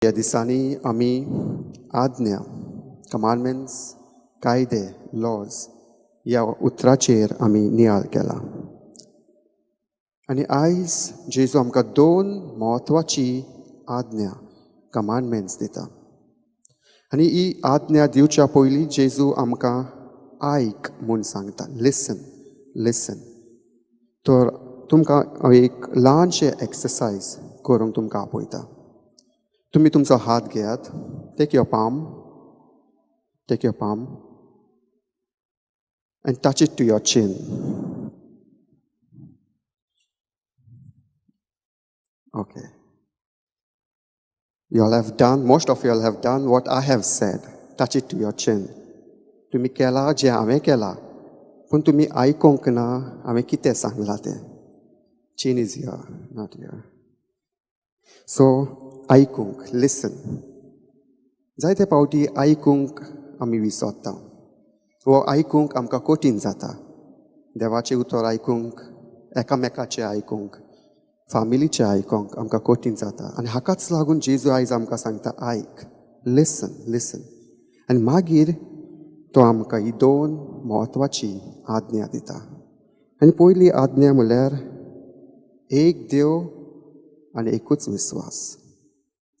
ह्या दिसांनी आमी आज्ञा, कमांडमेंट्स, कायदे, लॉज ह्या उतराचेर आमी नियाळ केला आनी आयज जेजू आमकां दोन म्हत्वाची आज्ञा, कमांडमेंट्स दिता. आनी ही आज्ञा दिवच्या पयलीं जेजू आमकां आयक म्हूण सांगता, लिसन, लिसन. तर तुमकां हांव एक ल्हानशें एक्सरसायज करूंक तुमकां आपयता. तुमी तुमचो हात घेयात, take your palm, take your palm and touch it to your chin. Okay. You all have done, most of you all have done what I have said. Touch it to your chin. तुमी केला जें हांवें केलां, पूण तुमी आयकूंक ना हांवें कितें सांगलां तें. Chin is here, not here. So आयकूंक, लिसन. जायते फावटी आयकूंक आमी विसरता वो आयकूंक आमकां कठीण जाता. देवाचें उतर आयकूंक, एकामेकाचें आयकूंक, फामिलीचें आयकूंक आमकां कठीण जाता. आनी हाकाच लागून जेजू आयज आमकां सांगता, आयक, लिसन, लिसन. आनी मागीर तो आमकां ही दोन म्हत्वाची आज्ञा दिता. आनी पयली आज्ञा म्हणल्यार एक देव आनी एकूच विस्वास.